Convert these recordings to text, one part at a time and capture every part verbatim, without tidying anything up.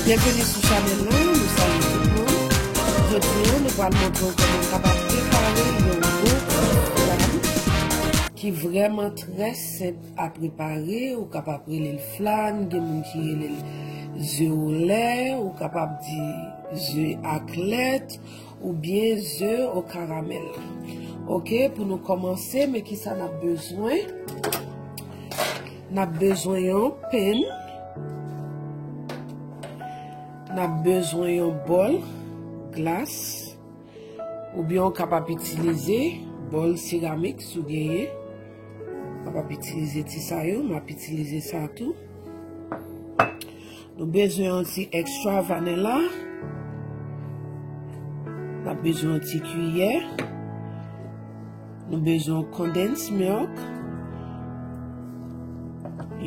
Byenveni sou chanèl lan, nou salye tout moun. Jodi a, nou pral montre w kòman w kapab prepare yon bon flan ki vrèman trè senp a prepare. Ou kapab rele l flan, gen moun ki rele l ze olè, ou kapab di ze aklèt, oubyen ze o karamèl. Oke, pou nou kòmanse, men kisa n ap bezwen? N ap bezwen yon penn, n ap bezwen yon bòl glas, oubyen w kapab itilize bòl seramik si w genyen. W kapab itilize ti sa yo, m ap itilize sa tou. Nou bezwen yon ti extra vanilla. N ap bezwen yon ti kiyè. Nou bezwen yon condensed milk.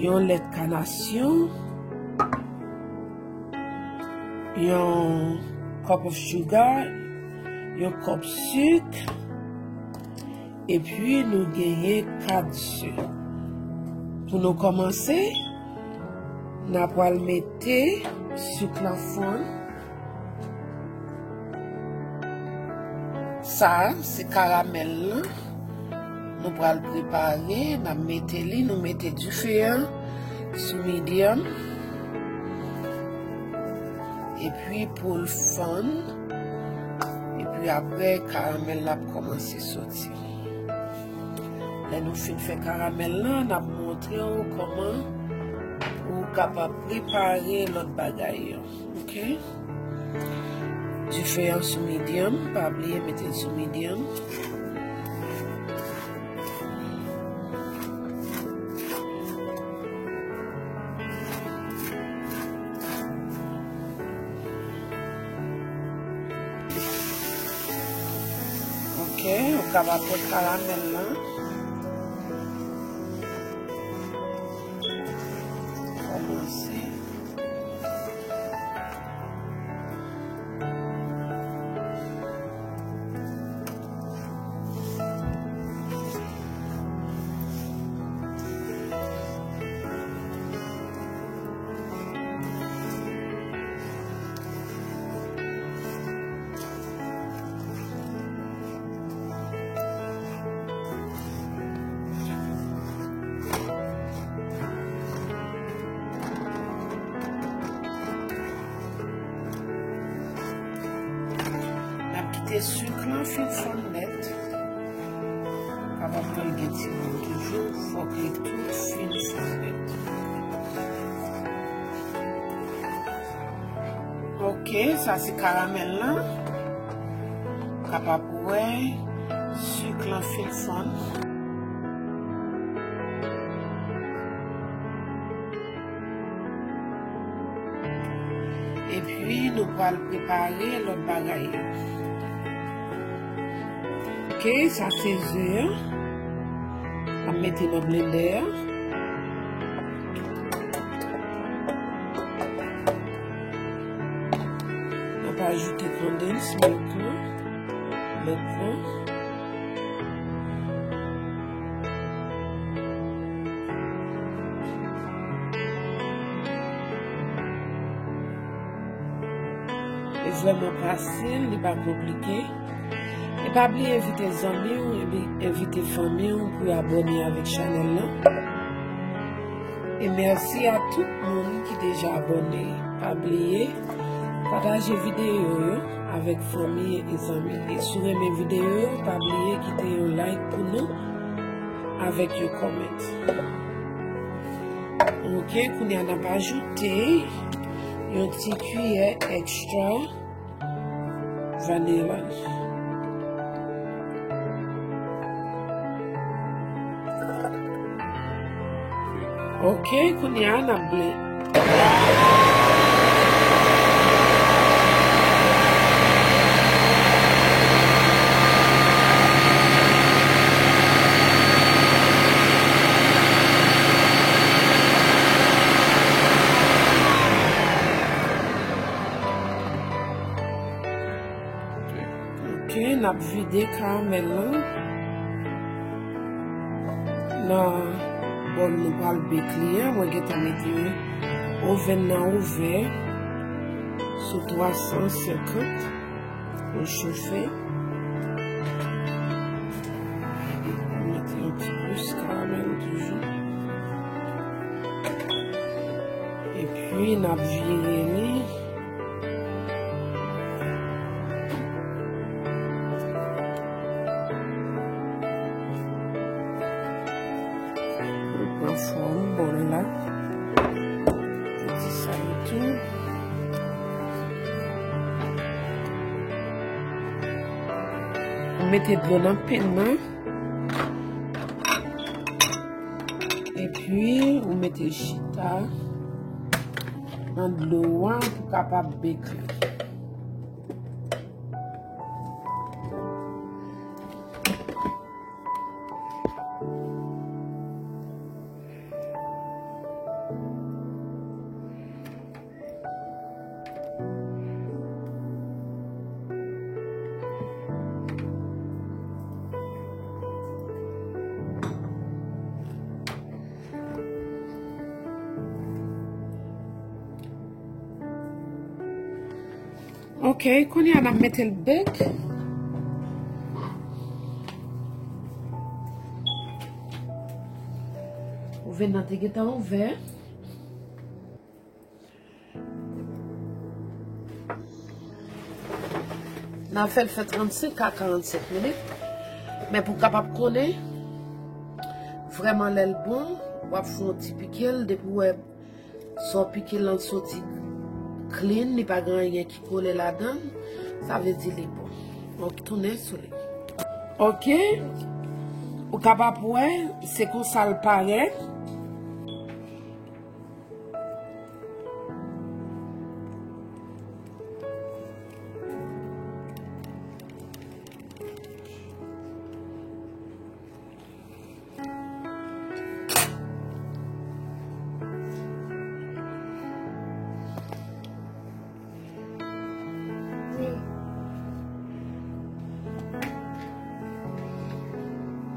Yon lèt kanasyon. Yon cup of sugar. Yon kòp sik. Epi nou genyen kat ze. Pou nou kòmanse, n a pral mete sik lan fonn. Sa a, se karamèl lan. Nou pral prepare, n ap mete li, nou mete dife an sou medium. Epi pou l fann, epi apre karamèl la ap kòmanse soti. Lè nou fin fè karamèl lan, n ap montre w kòman ou kapab prepare lòt bagay yo. Oke? Dife an sou medium, pa bliye mete l sou medium. Oke, ou kapab pot karamèl lan. Kòmanse. N ap kite sik lan fin fonn nèt. Kapab fè l gen ti gou toujou, fòk li tou fin fonn nèt. Oke, sa se karamèl lan. Kapab wè sik lan fin fonn. Epi nou pral prepare lòt bagay yo. Oke, sa se ze an. N ap mete nan blendè a. N ap ajoute condensed milk lan. Milk lan. Li vrèman fasil, li pa konplike. E pa bliye envite zanmi w, envi-, envite fanmi w pou yo abòne avèk chanèl lan. E mèsi a tout moun ki deja abòne. Pa bliye pataje videyo yo avèk fanmi e zanmi. E si w renmen videyo yo, pa bliye kite yon like pou nou avèk yon comment. Oke, kounye a n ap ajoute yon ti kiyè extra vanilla. Oke, kounye a n ap blend. Oke, n ap vide karamèl lan nan bòl nou pral bake li an. Mwen gentan mete ovèn nan ouvè. Sou twa san senkant, nou chofe. Mete yon ti plis karamèl toujou. Epi, n ap vire li. Mwen pran fòm bòl la. Mete sa yo tou. Mete dlo nan pen nan. Epi, ou mete chita nan dlo a pou kapab bake li. Ok, kounye a n ap mete l bake. Oven nan te gentan ouvè. N a fè l fè trannsenk a karannsenk minit. Men pou w kapab konnen vrèman lè l bon, w ap fè yon ti pike l, depi w wè sa w pike l lan soti clean, li pa gen anyen ki kole ladan l, sa vle di li bon. Donk, tounen sou li. Ok, ou kapab wè, se konsa l parèt.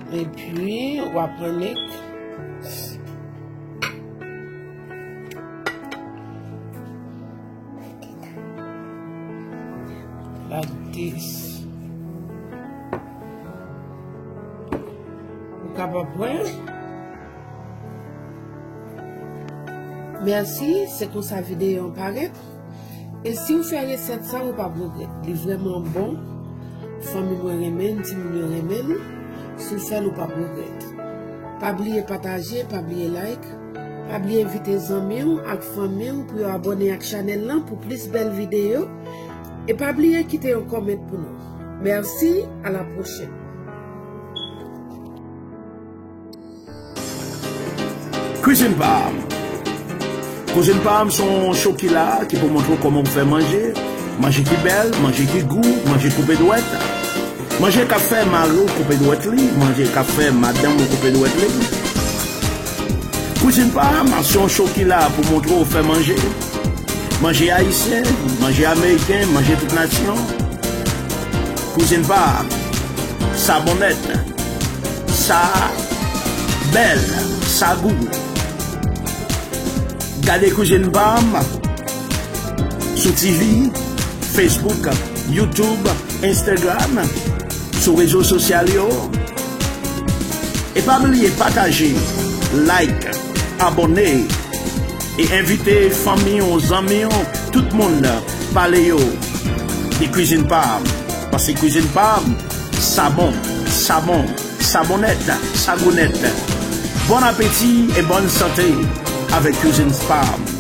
Epi, w ap annik like this. Ou kapab wè. Mèsi, se konsa videyo an parèt. E si w fè resèt sa, ou p ap regrèt. Li vrèman bon. Fanmi mwen renmen l, timoun yo renmen l. Si w fè l, ou p ap regrèt. Pa bliye pataje, pa bliye like. Pa bliye envite zanmi w ak fanmi w pou yo abòne ak chanèl lan pou plis bèl videyo. E pa bliye kite yon kòmant pou nou. Mèsi, a la pwochèn. Kwizin pa m. Kwizin pa m se yon show ki la, ki pou montre w kòman pou fè manje. Manje ki bèl, manje ki gou, manje koupe dwèt. Manje k ap fè mari w koupe dwèt li, manje k ap fè madanm ou koupe dwèt li. Kwizin pa m se yon show ki la pou montre w fè manje. Manje ayisyen, manje ameriken, manje tout nasyon. Kwizin pa m, sa bon nèt. Sa bèl, sa gou. Gade Kwizin pa m sou T V, Facebook, YouTube, Instagram, sou rezo sosyal yo. E pa bliye pataje, like, abòne, e envite fanmi w, zanmi w, tout moun, pale yo de Kwizin pa m. Paske Kwizin pa m, sa bon, sa bon, sa bon nèt, sa gou nèt. Bon apeti e bòn sante avèk Kwizin pa m.